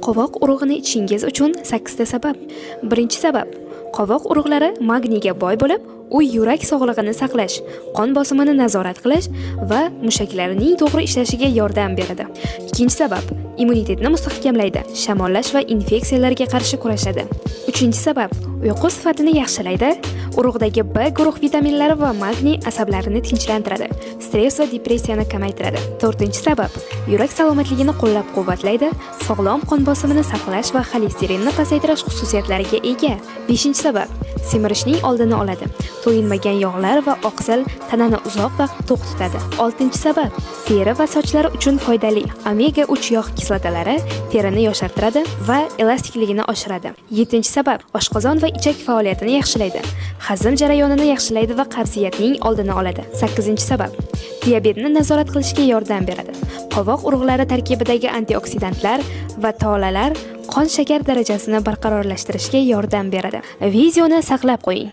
Qovoq urug'ini ichishingiz uchun 8 ta sabab. Birinchi sabab: qovoq urug'lari magniyga boy bo'lib, u yurak sog'lig'ini saqlash, qon bosimini nazorat qilish va mushaklarning to'g'ri ishlashiga yordam beradi. Ikkinchi sabab: immunitetni mustahkamlaydi, shamollash va infeksiyalarga qarshi kurashadi. Uchinchi sabab: uyqu sifatini yaxshilaydi. Urug'dagi B guruh vitaminlari va magniy asablarni tinchlantiradi, stress va depressiyani kamaytiradi. To'rtinchi sabab: yurak salomatligini qo'llab-quvvatlaydi, sog'lom qon bosimini saqlash va xolesterinni pasaytirish xususiyatlariga ega. Beshinchi sabab: semirishning oldini oladi. To'yinmagan yog'lar va oqsil tanani uzoq vaqt to'q tutadi. Oltinchi sabab: teri va sochlar uchun foydali. Omega 3 yog' kislotalari terini yoshartiradi va elastikligini oshiradi. Yettinchi sabab: oshqozon va ichak faoliyatini yaxshilaydi, hazm jarayonini yaxshilaydi va qabziyatning oldini oladi. Sakkizinchi sabab: diabetni nazorat qilishga yordam beradi. Qovoq urug'lari tarkibidagi antioksidantlar va tolalar qon shakar darajasini barqarorlashtirishga yordam beradi. Videoni saqlab qo'ying.